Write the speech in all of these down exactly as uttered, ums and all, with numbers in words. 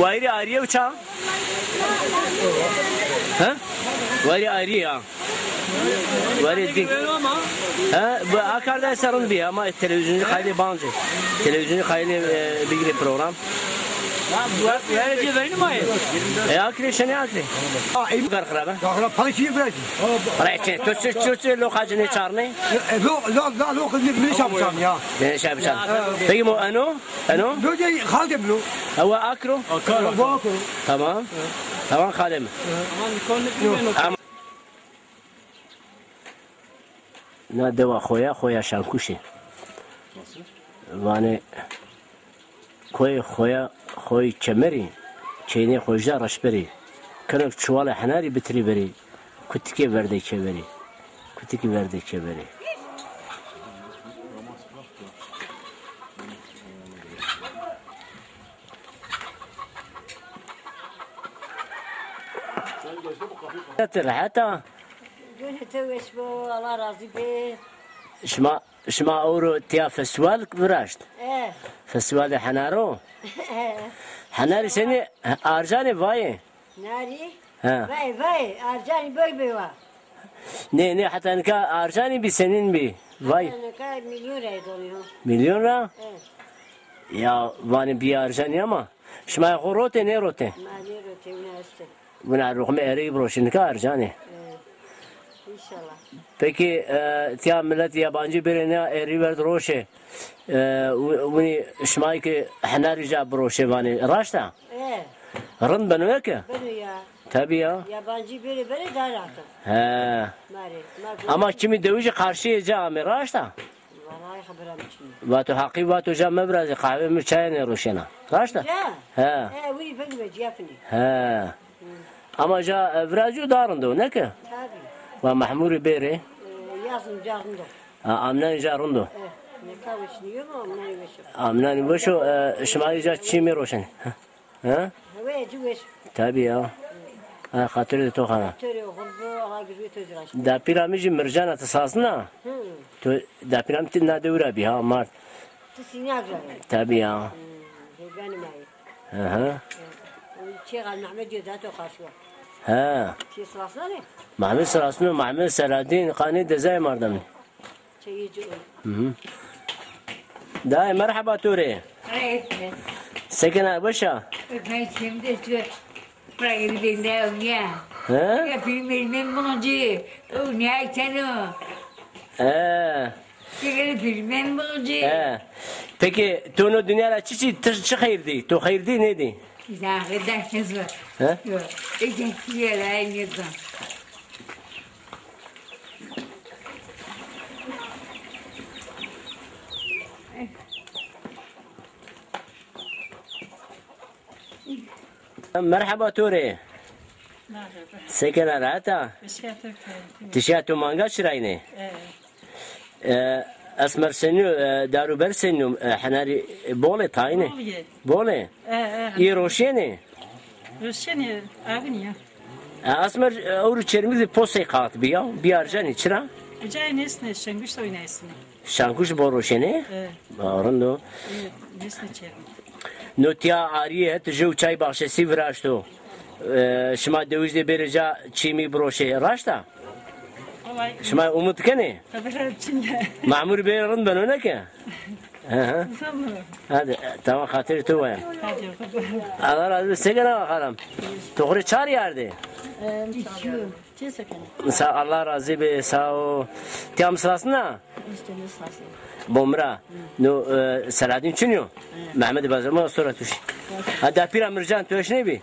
Wayirê arîye uça? Ha? Wayirê arîye ya. Wayirê dî. Ha? Bu a kar de ser rind bî ama televîzyoncu qayîlê bancê. Televîzyoncu qayîlê, e, bigirê program. Verê cê verî nîmayê. E, akirê şenê akirê. A, ey. Kar xirabe. Ya xirab, pay çî virajî. Reçe, to çi, çi, çi, loqa ci nêçarnê? E, lo, lo, lo, lo, kız ne, ne şapşan ya. Ne şapşan. Peki mo eno? Eno? Lo de xal de bilo. Ewa akro? Akro. Tamam. Tamam xalê mi. Ama Na dewa xo ya, xo ya Şankuş ê. Vanê koyê xo ya, xoyê çemerî, çeynê xo ja reşberî. Keno çuwalê henarî bitirî verî, kutikê verdê çeverî. Kutikî verdê çeverî. Ti rehet a? Gunê to weş bo, Allah razî bê. Şima, şima ewro tiya festîwal viraşt? E. Festîwalê henaro? E. Henarî senî, arcanê vayê? Narî? Ha. Vay, vay, arcanî boy bê wa. Nê, nê, heta nika arcanî bî, senîn bî? Vay. Heta nika milyon ra donî ho. Milyon ra? E. Ya, vanê bî arcanî ama. Şima xo rotê, nêrotê? Ma nêrotê, wina estê. Wina ruxmê erî biroşê, nika arcanê. E, înşallah. Peki, e, tiya milet yabancî bêrê nîya erî werd roşê. E, wi-, winî şimayî ki henarî ja biroşê vanê. Raşt a? E. Rind beno ya ki? Beno ya. Tabî ya. Yabancî bêrê bêrê daha rahat o. He. Ma rê, ma rê. Ama kimî dewijî qarşîyê ca amê, raşt a? Vallahi xebera mi çin. Vato Heqî vato ja mevirazê, qehwe mi çaye nêroşena. Raşt a? Ca? He. He, winî vengî vecîyafinî. He. Ama ja, e, viracîyo daha rind o, neke? Tabî. Va Mehmûrî bêrê. E, yazin ca rind o. Ha, amnanî ja rind o. E, nika weş nîyo ama amnanî weş o. Amnanî weş o, e, şimayî ja çî mêroşenê. He? Hewe ci weş. Tabî ya. Ha, xatirê de to xana. Xatirê xo bo, Allah gurbe to zî raşt. Dapîra mi jî Mircan a, ti sasna? Hı. To dapîra mi ti na dewra bî ha, mard. Ti Sînag ra yê? Tabî ya. Hı, hêganê ma yê. Hı hı. Çêxa Mehmedî yo da to qarşî wa. He. Ti sasna rê? Mehmed sasno, Mehmed Seladîn, qanê dezayê mardemî. Çayê ci o. Hı hı. Dayê, merheba to rê. Ey. Se kena, weş a? Ben şimdi şu Prag'ı ben de ya. He? Ya filmlerden buluncu. O ne sen o? He. Filmlerden buluncu. He. Peki, to no dinya ra çi çi, ti çi xeyr dî? To xeyr dî, nêdî? Ya, ben de kız var. He? Yok. Ece, yere, ne zaman? Merheba to rê. Merheba. Se kena, rehet a? Ti şiya to manga çirayne? E, Esmer senî yo, e, darûber senî yo, e, henarî, e, bol ê, tayîn ê? Bol ê. Bol ê? E, e. Î roşenê? Roşenê, avin ya. E, Esmer, e, ewro Çermîg de posey qat bî ya. Bî arcanî, çira? Ucayê nêsnê, Şenguş de oynaysın. Şankuş bo roşenê? E. Rind o. E, nêsnê Çermîg. No tiya arîyê het jew çay baxşesî viraşto. E, şima dewij de bêrê ca çîmî biroşê. Raşt a? Şima umut kenê? Xebera çin de. Memur bê rind beno, neke? Hı hı. Hadi, tamam, xatirê to waya. Hadi, xebera. Allah razı olsun. Se kena xalam? To xo rê çar yardê? Em, çar yardê. Ti se kenê? Sa-, Allah razî bê, sağ ol. Ti am sirasna? Îşte ne sirasna. Bo mi ra. No, e, Selahaddin çin yo? Mehmet Bazarma sonra tuş. Ha, dapîra Mircan tu eşnebî?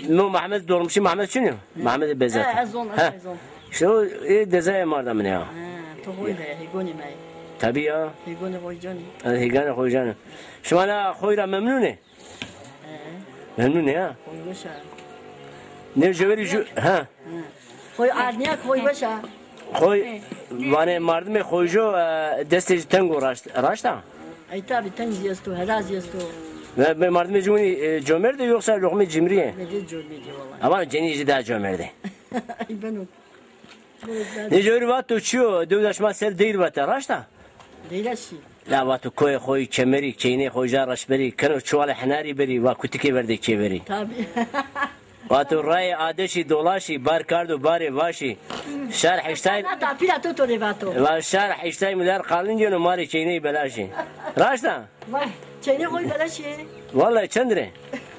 No Mehmet Dolmuşî, Mehmet çin yo? Mehmet Bezat. Ha, ez zon, ha. Ez zon. İşte o, e, dezayê marda min ya. Ha, to hoy de, hêgonê me. Tabii ya. Hêgonê hoy canî. E, hêganê hoy canî. Şima na hoy ra memnun ê? Memnun ya. Hoy weş a. Ne jeweri ju, ha. Hoy arnîya, hoy weş a. Hoy, vanê mardimê hoy jo, e, destê jî teng o, raşt, raşt a? Ey tabi, teng zî esto, hela zî esto. Ve, ve mardimê jî winî, e, comerdê yoksa loqmê cimrî yê? Medê comerdê wala. Ama cenî jî daha comerdê. Ey beno. Ne jeweri vato çi yo, dewda şima ser deyr vate, raşt a? Deyra şî. La vato koyê xo yî çemerî, keynê xo ja reşberî, keno çuwalê henarî berî, wa kutikê verdê çêverî. Tabii. Vato rayê adeşî dolaşî, bar kardo barê vaşî. Şar heştay... Na dapîra to to rê vato. Va şar heştay milyar qalin gêno, ma rê keyneyî belaşî. Raşt a? Vay, keynê xo yî belaşî. Vallahi çend rê?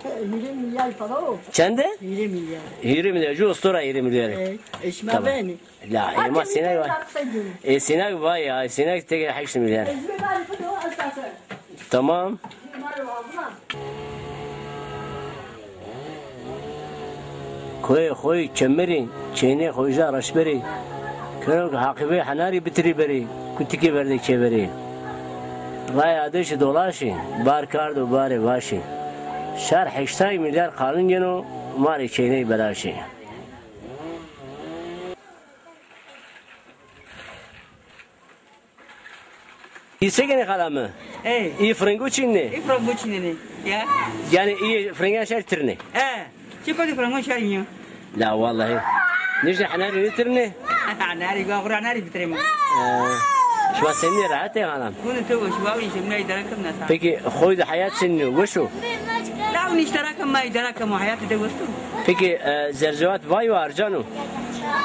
Hîrê milyar para o. Çend e? Hîrê milyar. Hîrê milyar. Ju ustura hîrê milyar. E, e, şima benî. La, e, ma sênag va. E, sênag va ya, e, sênag teke heşt milyar. Tamam. Koyê xo yî çemerî, çeynê xo ja reşberî. Kero ke haqî bê henarî bitirî berî, kutikê verdê çêverî. Rayê adeşî dolaşî, bar kardo barê vaşî. Şar heştay milyar qalin gêno, ma rê keyneyî belaşî. Î se kenê xala mi? Ey. Î firengo çînê? Î firengo çînê. Ya. Yanî î firengan şer tirnê? E. Çi kotî firengo şer nîyo? La wallahî. Nişte henarî nêtirnê? Henarî, ga xura henarî bitirê ma. E. Şima senî rehet ê xala mi? Bunu to weş, wa wî şemna îdare kim nasa. Peki, xo yî de heyat senî yo? Weş o? La wî îştira kim, ma îdare kim, o heyatî de weş o. Peki, e, zerzevat vayo arcan o?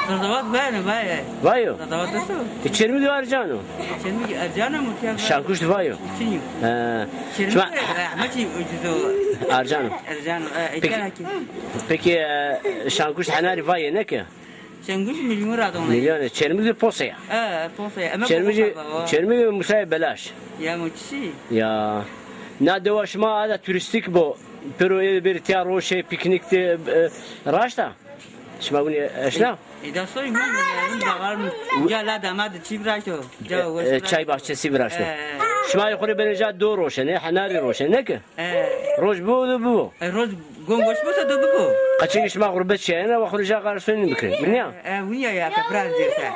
Zerzevat vayo, vayo. Vayo? Zerzevat esto. E, Çermûg de arcan o? Çermûg arcan o, mutya. Şankuş de vayo? Çinyo. He. Çermûg, şima, e, ama çi ucuz o. Arcan o. Arcan o, e, peki, peki, e, Şankuş henarî vaye ne ke? Şankuş milyonu ra donê. Milyonu. Çermûg de pose ya. E, pose ya. Ama Çermûg, pose baba. Çermûg musayê belaş. Ya muçi. Ya. Na dewa şima ada turîstîk bo. Pêro ê berî tiya roşê, pîknîk de, e, raşt a? Şima winî eşna? Ê, ê, da soy mi, mi, mi, mi, mi, ca la dama de çî viraşto. Ca, e, weş, e, viraşto. Çay bahçesi viraşto. E, e. Şima xo rê benê ca do roşenê, henarî roşenê, ne ke? E. Roj bibo do bibo. E, roj gon weş bo se do bibo. Qeçekê şima xurbet şiyayena, wa xo rê ca garsonî bikerê. Winî ya? E, e, winî ya, ya ke biraz dêr se.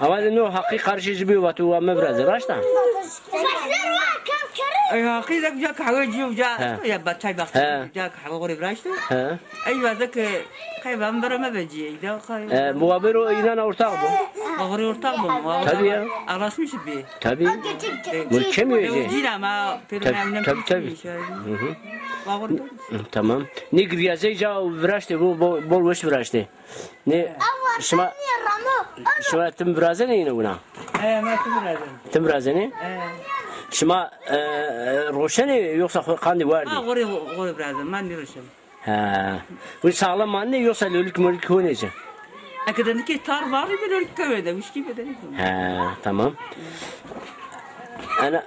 Ama de no Haqî qarşî ci bîyo, vato wa mevirazê, raşt a? Ey, Haqî de ca kahwe cîyo, ca, he, ya ba çay bahçe, he, ca kahwe xo rê viraşto. He. Ey, vaze ke qey va mi vera mevecîyê, îda qey. E, muhabir o înan ortaq bo. Wa xo rê ortaq bo, wa. Tabii ya. Ağlaşmış bi. Tabii. E, bu kim yiyecek? Cîna ma, tabii, tabii, tabii. Hı hı. Wa xo rê. Tamam. Ne giriyazey ca viraştê, bu bol, bol weş viraştê. Nê, şima, şima tim virazenê yine wina? E, ma tim virazenê. Tim virazenê? E. Şima, e, e, roşenê yoksa xo-, qandê werdê? Ha, xo rê, xo rê virazenê, ma nêroşenê. Ha. Bu sağlam manenê yoksa lolîk molîk honê ci? Eke de nikê tar varî de lolîk kewê de, wişkî be de nîko. Ha, tamam. Ana,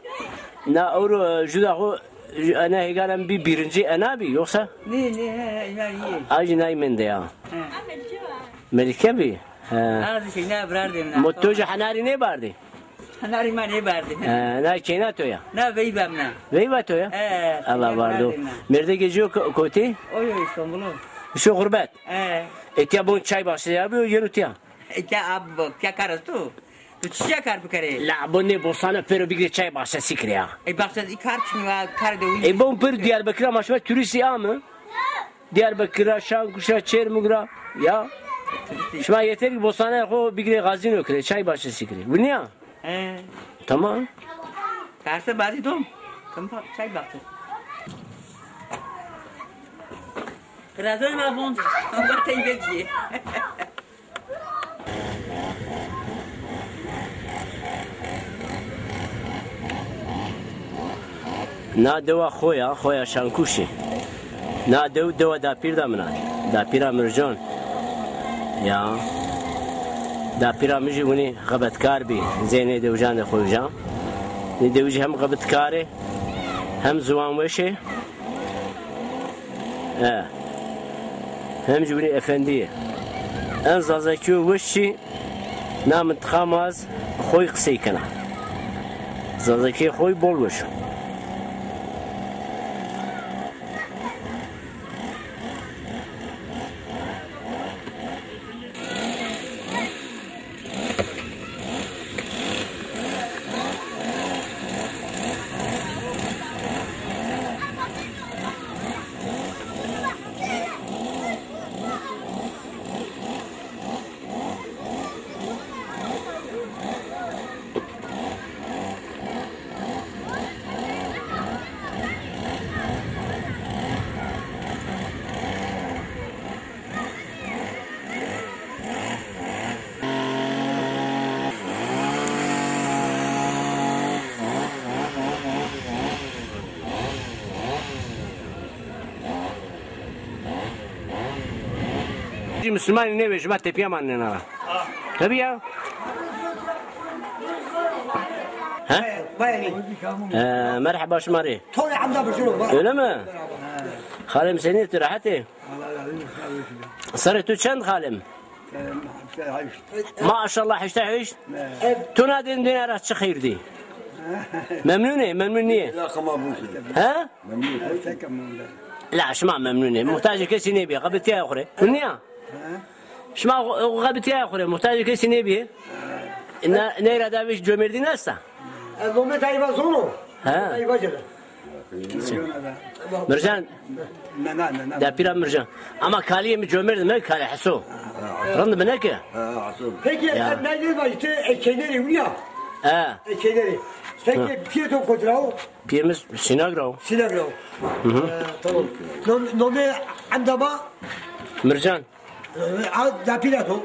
na ewro, e, juda xo Ena hêgaran bî birinci ena bî yoksa? Nê, nê, he, he, ena yê. Ajî nay mende ya. He. Melike bî? He. Azî şey, na birardê mi na. Mo to jî henarî nêbardî? Henarî ma nêbardî. He, na keyna to ya? Na veyva mi na. Veyva to ya? He. Allah vardo. Mêrdekê ci yo ko-, kotî? O yo, İstanbul o. Şu xurbet? He. Etiya bon çay bahçesi ya bî, yeno tiya. Etiya ab, tiya kar esto. Tu çiçe kar bikerê? La bo nê bostane pêro bigirê çay bahçesi kirê ya. Ey bahçe, î kar çin wa, kar de wî. Ey bon pêro Diyarbekir a, ma şima turîstî ame. Diyarbekir ra, Şankuş ra, Çermûg ra. Ya. Şima yeter ki bostane xo bigirê gazino kirê, çay bahçesi kirê. Winî ya? He. Tamam. Karse bazî dom. Kampa çay bahçesi. Birazdan ma bon. Ama tey vecîyê. Na dewa xo ya, xo ya Şankuşî. Na dew, dewa dapîrda min a. Dapîra Mircan. Ya. Dapîra min jî winî xebetkar bî. Zê nê dewijan de xo vîja. Nê dewijî hem xebetkar ê, hem ziwanweş ê. E. Hem jî winî efendî yê. En zazakîyo weş jî na mintiqa ma ez xoy qisey kena. Zazakîyê xoy bol weş o. Jî Müslümanî nêbê, şima tepîya manenê ra. Tabii ya. He? Bayani. Ee, merhaba şima rê. Torê Emda Bişiro. Öyle mi? Xalê mi senî, tu rehet ê? Serê tu çend xalê mi? Maşallah, heştê heşt. Tu na din dîna ra çi xeyr dî? Memnun ê, memnun nîyê? He? La şima memnun ê. Muhtacê kesî nêbî, xebitîya xo rê. Nîya? Şima xo-, xebitîya xo rê, muhtacê kesî nêbî. Ne, ney ra da vîş comêrdî nesta? Ez nomê dayî va zono. He. Dayî va cere. Mircan. Mena, mena. Depîra Mircan. Ama kalîyê mi comêrd mi, kalê Heso. Rind mi neke? Peki, ya. Sen ne diyor işte, e, şeyleri Hülya? He. E, şeyleri. Peki, piyê to kotî ra o? Piyê mi Sînag ra o. Sînag ra o. Hı hı. E, tamam. Nom-, nomê enda ma? Mircan. E, a, dapîra to.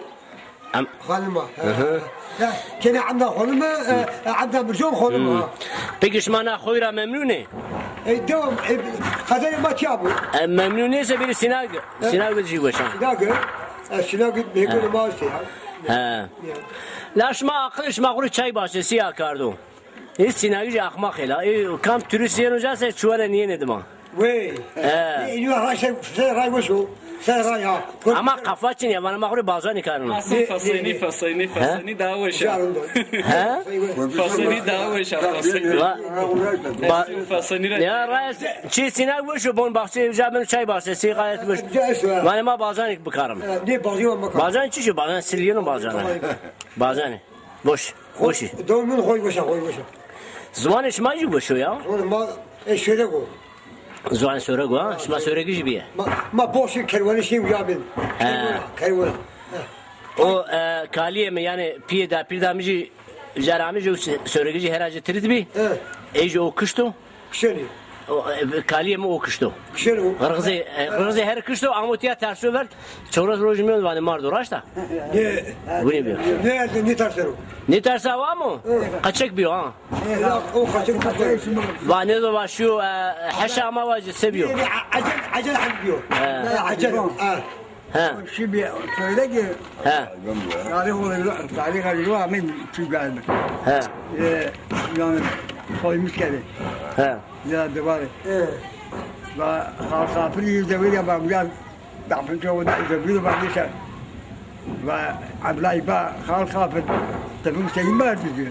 Em- Xanima. Hı hı. Ya, kene enda xanima, e, e, enda Mircan xanima. Hı. Peki şima na xoy ra memnun ê? E, devam, e, qederê ma tîya bo. E, memnun nêse bêrê Sînag, Sînag jî weşan. Sînag, e, Sînag mêgulê ma estê ya. He. Ya. La şima aqilê şima xo rê çay bahçesi ya kardo. Ê Sînagijî axmaqê la. Ê kam turîst yeno ca se çuwene nîyenê dima. Wey. He. Ê, ê, ray se, se ray weş o. Se ray ha. Ama kafa çin ya, vana ma xo rê Balcanî karino. Aslında Fasenî, Fasenî, Fasenî daha weş a. He? Fasenî daha weş a, Fasenî. Va-, ba-, Fasenî re. Ya ray se, çi Sînag weş o, bon bahçe, ca ben çay bahçesi gayet weş. Vanê ma Balcanî bikarim. Balcanî çi şey, Balcanî silîyeno Balcanî. Balcanî. Boş. Boş. Doğru, xoy boşa, xoy boşa. Ziwanê şima jî boş o ya? Oğlum, ma, e, Sörek o. Ziwanê Sörek o, ha? Şima Söregijî bîye? Ma, ma boş kerwanê şey uya bin. He. Kerwana, kerwana. He. O, e, kalîyê mi, yanî pîyê dapîrda mi jî, cara mi jî o Sö-, Söregijî hera ci tirit bî. He. Ey jî o kişto. Kişenî. O, e, kalîyê mi o kişto. Kişenî o. Qirgizê, e, qirgizê her kişto, amo tîya terso ver. Çewres rojî mîyon vanê mardo, raşt a? Nê. Winî bîyo. Nê, nê tersero. Nê tersa wa mo? Evet. Qaçek bîyo ha? Evet, o qaçek, qaçek. Vanê do va şîyo, e, heşa ama va se bîyo. Nê, nê, a-, acel, acel hem bîyo. He. He, acel. Ha. He. Şimdi söyle ki, he, tarih oluyor, tarih arıyor, ama Türk geldi. He. E, yani soymuş geldi. He. Ya, devam et. Evet. Va, ha, safir yüzde bir ya, bak, ya, da, ben çok da yüzde bir bak, işte. Va, Abdullah ba, Xal Xafid, tabii Hüseyin vardı diyor.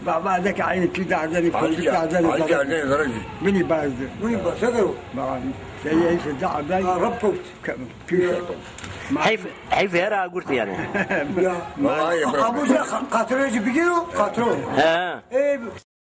Va, va, de ki aynı ki dardeni, fındık dardeni, dardeni. Bini bazdı. Bini bazdı. Va, şey, işte, dardeni. Ha, Rab kavuştu. Heyf, heyf her agurt yani. Ya. Ama bu da ka-, katrolcu biliyor, katrol. He. E,